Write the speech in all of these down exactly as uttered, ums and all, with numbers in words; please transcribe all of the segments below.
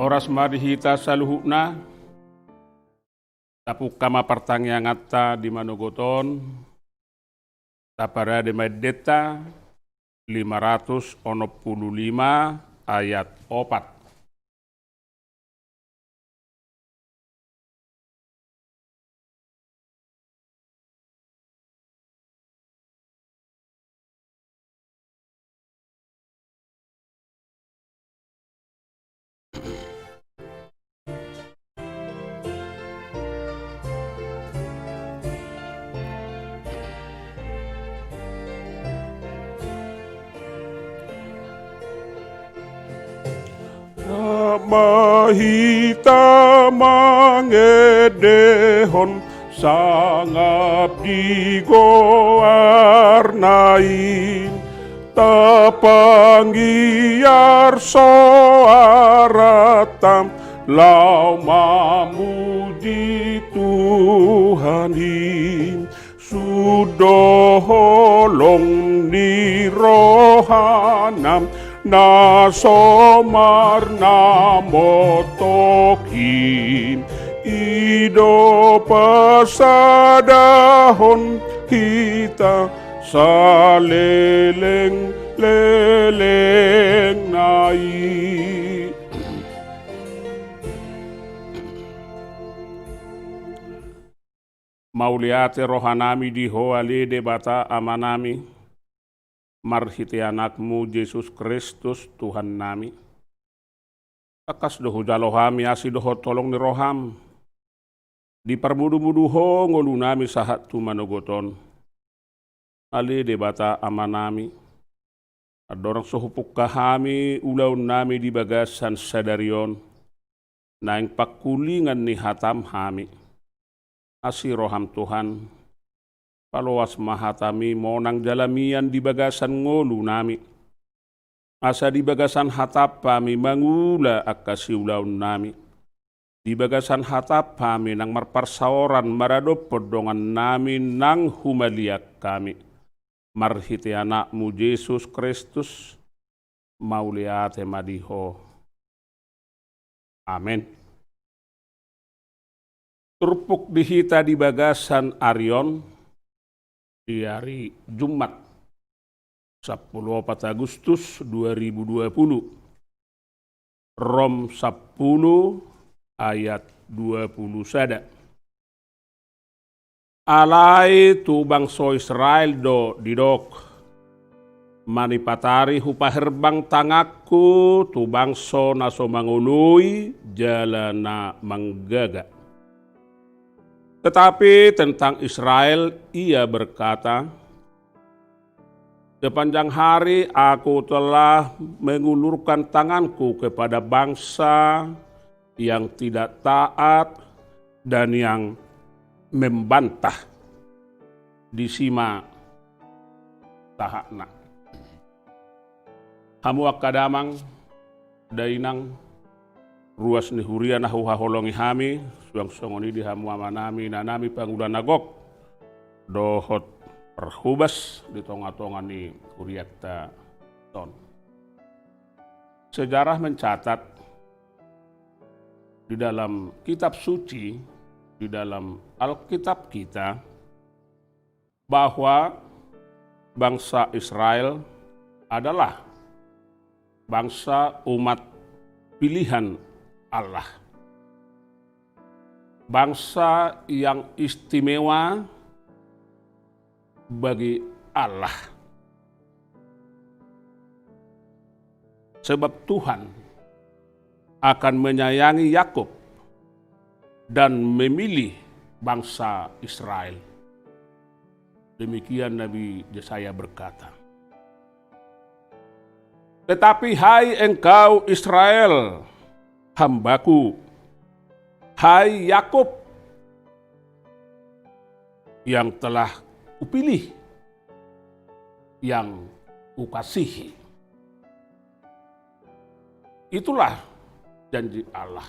Horas ma di hita saluhutna. Tapungka ma partangianganta di manogot on. Taparade ma endenta, lima ratus onom pulu lima, ayat opat. Rap ma hita mangendehon sangap di goarna i, tapanggiar soaranta laho mamuji Tuhan i. Sudo holong ni rohana na so marnamotok i, i do pasadahon hita salelenglelengna i. Mauliate rohanami di Ho ale Debata Amanami, marhite Anakmu Jesus Kristus Tuhannami. Tangkas do hujalo hami asi dohot holong ni roham, diparmuduhon Ho ngolunami sahat tu manogot on. Ale Debata Amanami, andorang so hupungka hami ulaonnami di bagasan sadari on, naeng pangkulingan ni hatam hami. Asi roham Tuhan, paloas ma hatami monang jala mian di bagasan ngolunami. Asa di bagasan hatam hami mangula angka siulaonnami. Di bagasan hatam hami nang marparsaoran maradophon dongannami nang humaliang hami. Marhite Anakmu Jesus Kristus, mauliate ma di Ho. Amen. Turpuk di hita di bagasan ari on, di ari Jumat, sampulu opat Agustus dua ribu dua pulu. Rom sampulu ayat dua pulu sada. Alai tu bangso Israel do didok: Manipatari hupaherbang tanganku tu bangso na so mangoloi jala na manggaga. Tetapi tentang Israel, Ia berkata, sepanjang hari Aku telah mengulurkan tanganku kepada bangsa yang tidak taat dan yang membantah. Disi ma sahatna. Hamu angka damang, dainang, ruas ni huria na huhaholongi hami, suang songon i di hamu amanami, inanami, pangula na gok dohot parhobas di tongatonga ni hurianta on. Sejarah mencatat, di dalam kitab suci, di dalam Alkitab kita, bahwa bangsa Israel adalah bangsa, umat pilihan Allah. Bangsa yang istimewa bagi Allah. Sebab Tuhan akan menyayangi Yakub dan memilih bangsa Israel. Demikian Nabi Yesaya berkata. Tetapi hai engkau Israel, hamba-Ku, hai Yakub, yang telah Kupilih, yang Kukasihi. Itulah janji Allah.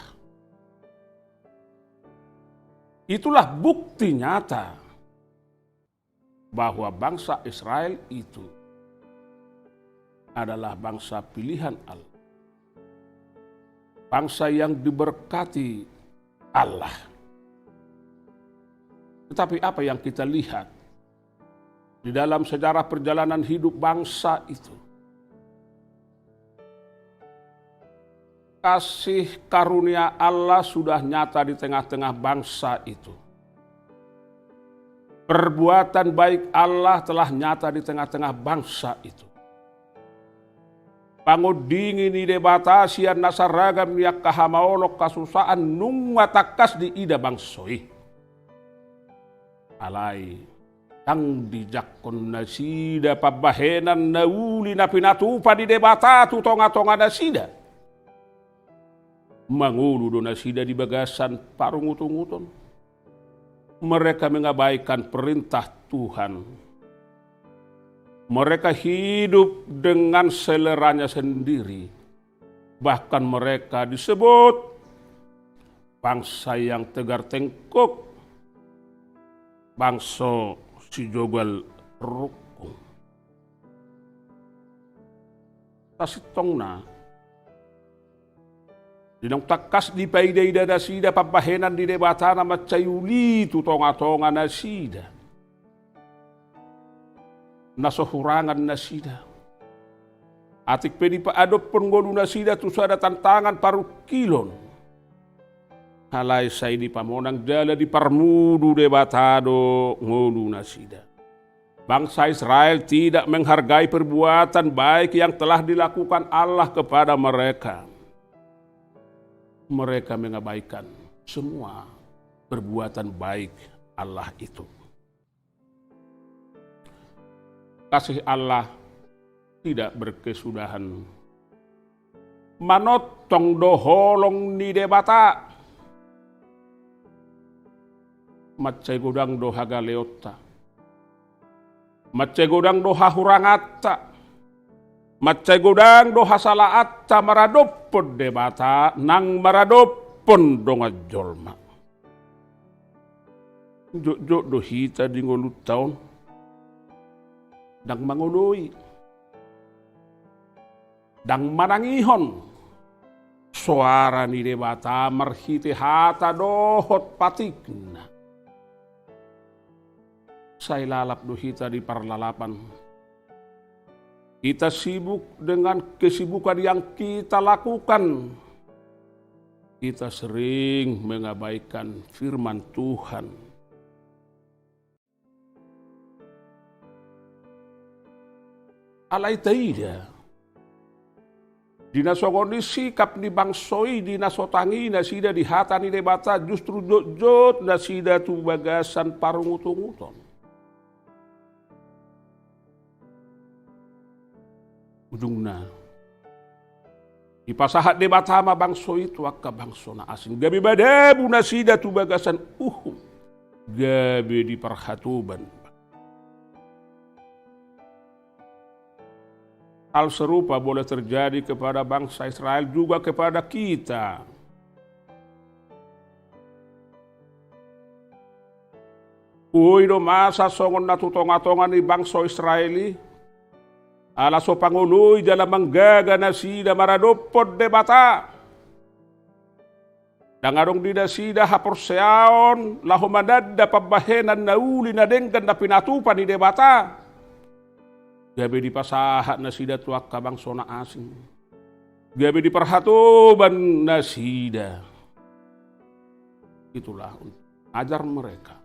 Itulah bukti nyata bahwa bangsa Israel itu adalah bangsa pilihan Allah. Bangsa yang diberkati Allah. Tetapi apa yang kita lihat di dalam sejarah perjalanan hidup bangsa itu? Kasih karunia Allah sudah nyata di tengah-tengah bangsa itu. Perbuatan baik Allah telah nyata di tengah-tengah bangsa itu. Pangondingi ni Debata sian na saragam ni angka hamaolon hasusaan nunga tangkas diida bangso i. Alai ndang dijangkon nasida pambahenan na uli na pinatupa ni Debata tu tonga-tonga nasida. Mangolu do nasida di bagasan parungutunguton. Mereka mengabaikan perintah Tuhan. Mereka hidup dengan seleranya sendiri. Bahkan mereka disebut bangsa yang tegar tengkuk, bangso sijogal rungkung. Sasintongna, di naung tangkas dipaidaida nasida pambahenan ni Debata na mansai uli tu tonga-tonga nasida, na so hurangan nasida. Atik pe dipaadophon ngolu nasida tu sada tantangan parungkilon, alai sai dipamonang jala diparmudu Debata do ngolu nasida. Bangsa Israel tidak menghargai perbuatan baik yang telah dilakukan Allah kepada mereka. Mereka mengabaikan semua perbuatan baik Allah itu. Kasih Allah tidak berkesudahan. Manongtong do holong ni Debata. Mansai godang do hagaleonta. Mansai godang do hahuranganta. Mansai godang do hasalaanta maradophon Debata nang maradophon dongan jolma. Jotjot do hita di ngolunta on. Ndang mangoloi. Ndang manangihon soara ni Debata marhite hata dohot patikna. Sai lalap do hita di parlalapan. Kita sibuk dengan kesibukan yang kita lakukan. Kita sering mengabaikan firman Tuhan. Alai taida, di na songon i sikap ni bangso i, di na so tangi nasida di hata ni Debata, justru jotjot nasida tu bagasan parungutunguton. Ujungna, dipasahat Debata ma bangso i tu angka bangso na asing. Gabe madabu nasida tu bagasan uhum. Gabe diparhatoban. Hal serupa boleh terjadi kepada bangsa Israel, juga kepada kita. Boi do masa songon na tu tonga-tonga ni bangso Israel i, ala so pangoloi jala manggaga nasida maradophon Debata. Ndang adong di nasida haporseaon laho mananda pambahenan na uli na denggan na pinatupa ni Debata. Gabe dipasahat nasida tu angka bangso na asing. Gabe diparhatoban nasida. Itulah, ajar mereka.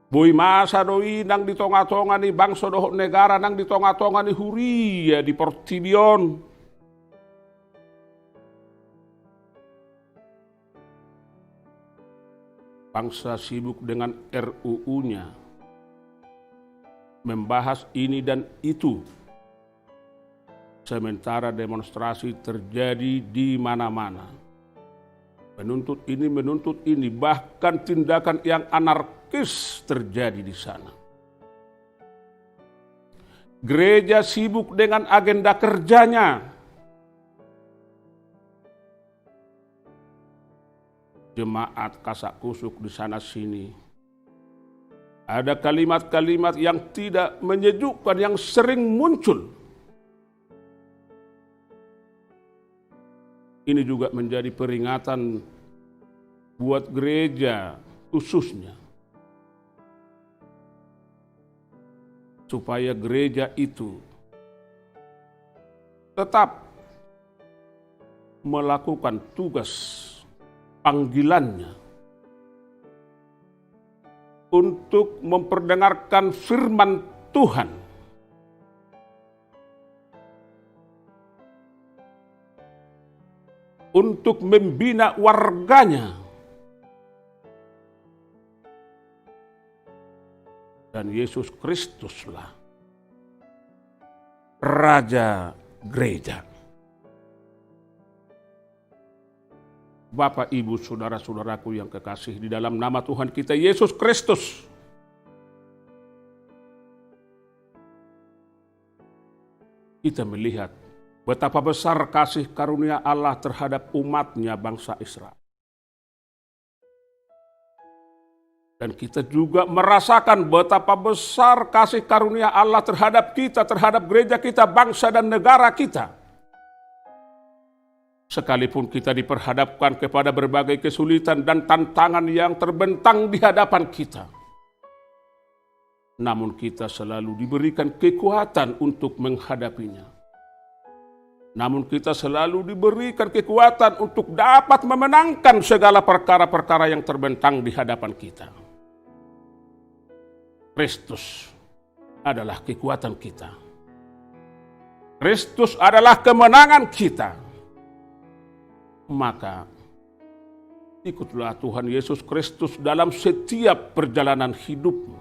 Boi masa do i nang di tonga-tonga ni bangso dohot negara, nang di tonga-tonga ni huria di portibi on. Bangsa sibuk dengan R U U-nya, membahas ini dan itu, sementara demonstrasi terjadi di mana-mana. Menuntut ini, menuntut ini, bahkan tindakan yang anarkis terjadi di sana. Gereja sibuk dengan agenda kerjanya. Jemaat kasak-kusuk di sana-sini. Ada kalimat-kalimat yang tidak menyejukkan yang sering muncul. Ini juga menjadi peringatan buat gereja khususnya, supaya gereja itu tetap melakukan tugas panggilannya untuk memperdengarkan firman Tuhan, untuk membina warganya. Dan Yesus Kristuslah Raja Gereja. Bapak, Ibu, saudara-saudaraku yang kekasih di dalam nama Tuhan kita Yesus Kristus, kita melihat betapa besar kasih karunia Allah terhadap umat-Nya, bangsa Israel. Dan kita juga merasakan betapa besar kasih karunia Allah terhadap kita, terhadap gereja kita, bangsa dan negara kita. Sekalipun kita diperhadapkan kepada berbagai kesulitan dan tantangan yang terbentang di hadapan kita, namun kita selalu diberikan kekuatan untuk menghadapinya. Namun kita selalu diberikan kekuatan untuk dapat memenangkan segala perkara-perkara yang terbentang di hadapan kita. Kristus adalah kekuatan kita. Kristus adalah kemenangan kita. Maka, ikutlah Tuhan Yesus Kristus dalam setiap perjalanan hidupmu.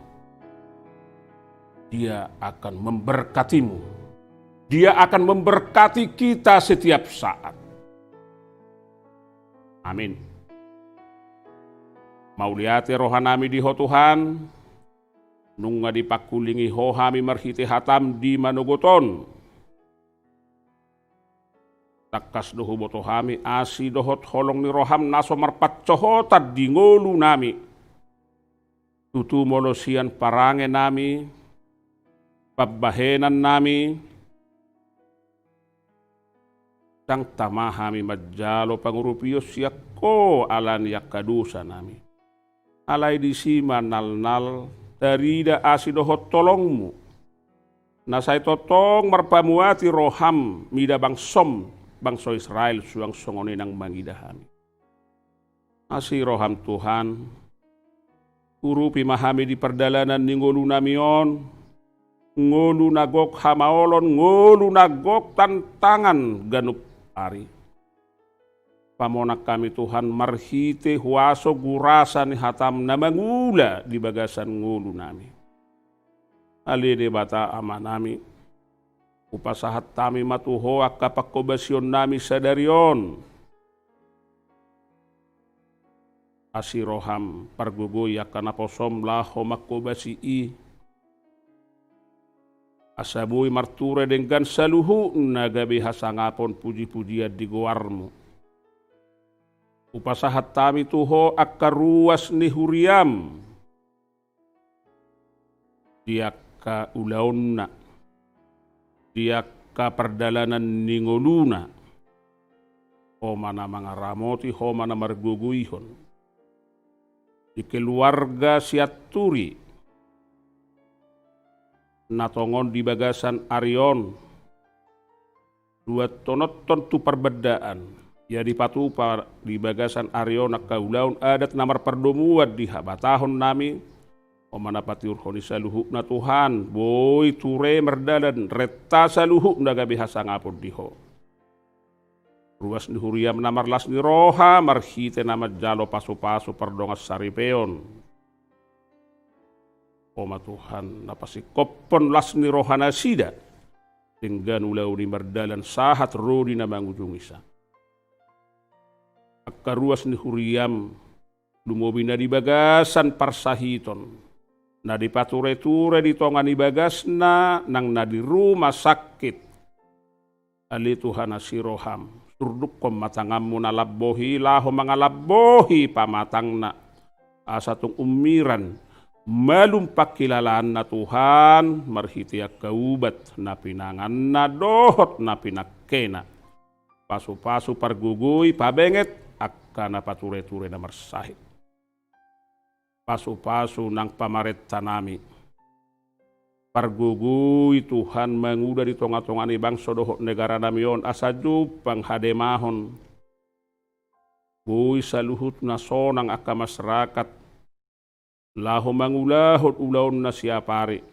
Dia akan memberkatimu. Dia akan memberkati kita setiap saat. Amin. Mauliate rohanami di Ho Tuhan, nunga dipangkulingi Ho hami marhite hataM di manogot on. Tangkas do huboto hami asi dohot holong ni rohaM na so marpansohotan di ngolunami. Tutu molo sian parangenami, pambahenannami, ndang tama hami manjalo pangurupion sian Ho ala ni angka dosanami. Alai disi ma nalnal tarida asi dohot holongMu, na sai tongtong marpamuati rohaM mida bangsoM, bangso Israel, suang songon i nang mangida hami. Asi rohaM Tuhan, urupi ma hami di pardalanan ni ngolunami on, ngolu na gok hamaolon, ngolu na gok tantangan ganup ari. Pamonang hami Tuhan marhite huaso gurasa ni hataM na mangula di bagasan ngolunami. Ale Debata Amanami, hupasahat hami ma tu Ho angka panghobasionnami sadari on. Asi rohaM pargogoi angka naposoM laho manghobasi i, asa boi marture denggan saluhutna gabe hasangapon pujipujian di goarMu. Hupasahat hami tu Ho angka ruas ni huriaM, di angka ulaonna, di angka pardalanan ni ngoluna. Ho ma na mangaramoti, Ho ma na margogoihon. Di keluarga Sianturi na tongon di bagasan ari on, ruantononhon tu parbandaan. Ia dipatupa di bagasan ari on angka ulaon adat na marpardomuan di habatahonnami. Ho ma na patiurhon i saluhutna Tuhan, boi ture mardalan, renta saluhutna gabe hasangapon di Ho. Ruas ni huriaM na marlas ni roha, marhite na manjalo pasupasu pardongansaripeon. Ho ma Tuhan, na pasingkophon las ni rohanasida, denggan ulaon i mardalan sahat ro di na mangujungi sa. Angka ruas ni huriaM, lumobi na di bagasan parsahiton, na dipatureture di tonga ni bagasna, nang na di rumah sakit. Ale Tuhan, asi rohaM, surdukhon ma tanganMu na lambok i laho mangalambok i pamatangna. Asa tung ummiran malum pangkilalaanna Tuhan, marhite angka ubat na pinanganna dohot na pinangkena. Pasupasu pargogoi pabenget angka na pature-ture na marsahit. Pasupasu nang pamarentanami. Pargogoi Tuhan mangula di tonga-tonga ni bangso dohot negaranami on asa jumpang hademahon. Boi saluhutna sonang angka masyarakat laho mangulahon ulaonna siapari.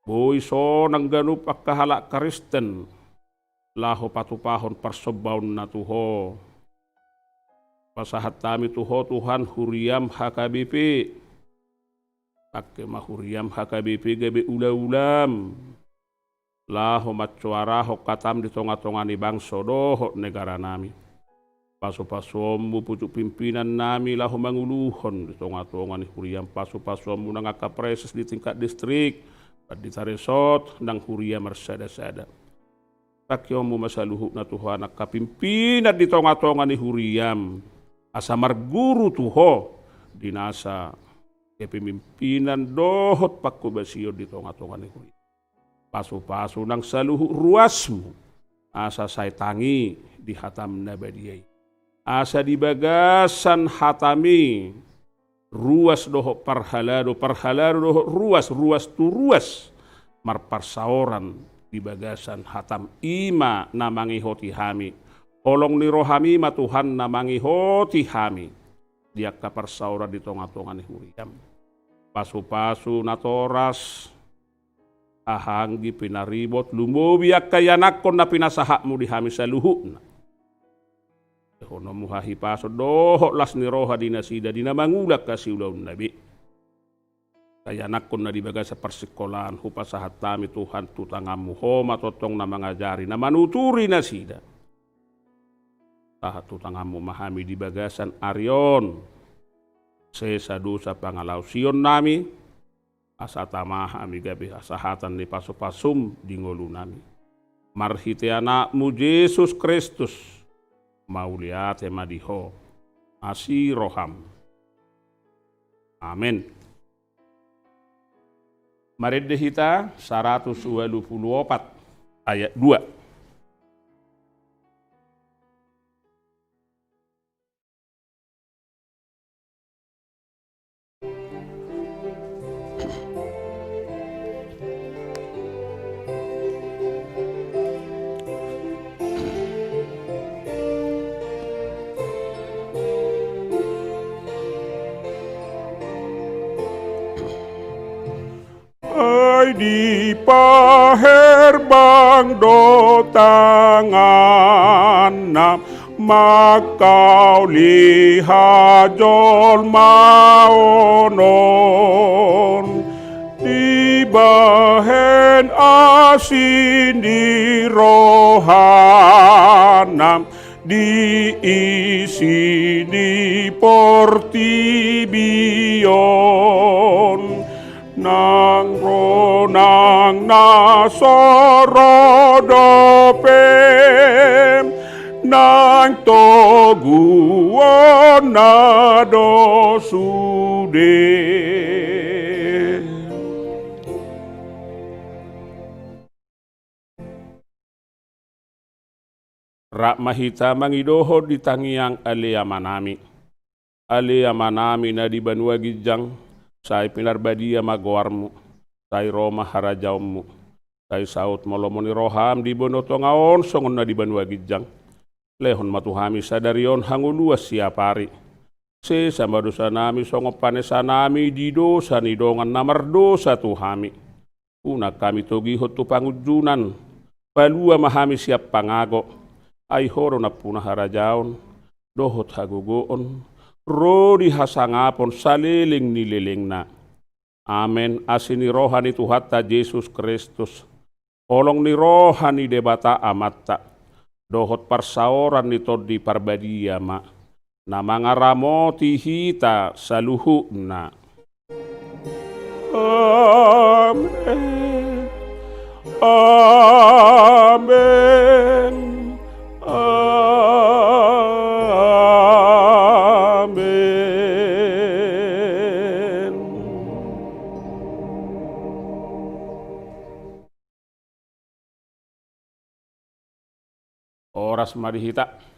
Boi sonang ganup angka halak Kristen laho patupahon parsombaonna tu Ho. Pasahat hami tu Ho Tuhan huriam H K B P. Pangke ma huriam H K B P gabe ula-ulam laho mansoarahon hatam di tonga-tonga ni bangso dohot negaranami. Pasu-pasuonmu pucuk pimpinannami laho manguluhon di tonga-tonga ni huriam, pasu-pasuonmu nang angka praeses di tingkat distrik, pandita resort, nang huria marsada-sada. Pangkeonmu ma saluhutna Tuhan angka pimpinan di tonga-tonga ni huriam, asa marguru tu Ho di nasa kepemimpinan dohot pangkobasion di tonga-tonga ni huriam. Pasu-pasu nang saluhut ruasmu, asa sai tangi di hatam na badia i. Asa di bagasan hatam i, ruas dohot parhalado, parhalado dohot ruas, ruas tu ruas, marparsaoran di bagasan hatam, i ma na mangihoti hami. Holong ni rohami ma Tuhan na mangihoti hami di angka parsaoran di tonga-tonga ni huriam. Pasu-pasu natoras, hahaanggi, pinaribot, lumobi angka ianakhon na pinasahatmu di hami saluhutna. Lehononmu hahipason dohot las ni roha di nasida di na mangula angka siulaonna be. Angka ianakhon na di bagasan parsingkolaan hupasahat hami Tuhan tu tanganmu, Ho ma tongtong na mangajari, na manuturi nasida. Sahat tu tanganmu ma hami di bagasan ari on. Sesa dosa pangalaosionnami, asa tama hami gabe hasahatan ni pasu-pasum di ngolunami. Marhite Anakmu Jesus Kristus, mauliate ma di Ho. Asi roham. Amen. Marende hita saratus ualu pulu opat ayat dua. Ai dipaherbang do tanganna, mangkaoli hajolmaon on, dibahen asi ni rohana di isi ni portibi on. Nang ro nang na so ro dope, nang toguonna do sude. Rap ma hita mangidohon di tangiang Ale Amanami. Ale Amanami na di banua ginjang, sai pinarbadia ma goarmu, sai ro ma harajaonmu, sai saut ma lomo ni roham di banua tonga on songon na di banua ginjang. Lehon ma tu hami sadari on hangoluan siapari. Sesa ma dosanami songon panesanami di dosa ni dongan na mardosa tu hami. Unang hami togihon tu pangunjunan, palua ma hami sian pangago, ai Ho do nampuna harajaon, dohot hagogoon, ro di hasangapon saleleng ni lelengna. Amen. Asi ni roha ni Tuhanta Jesus Kristus, holong ni roha ni Debata Amanta, dohot parsaoran ni Tondi Parbadia ma na mangaramoti hita saluhutna. Amen. Amen. Amen. Horas ma di hita.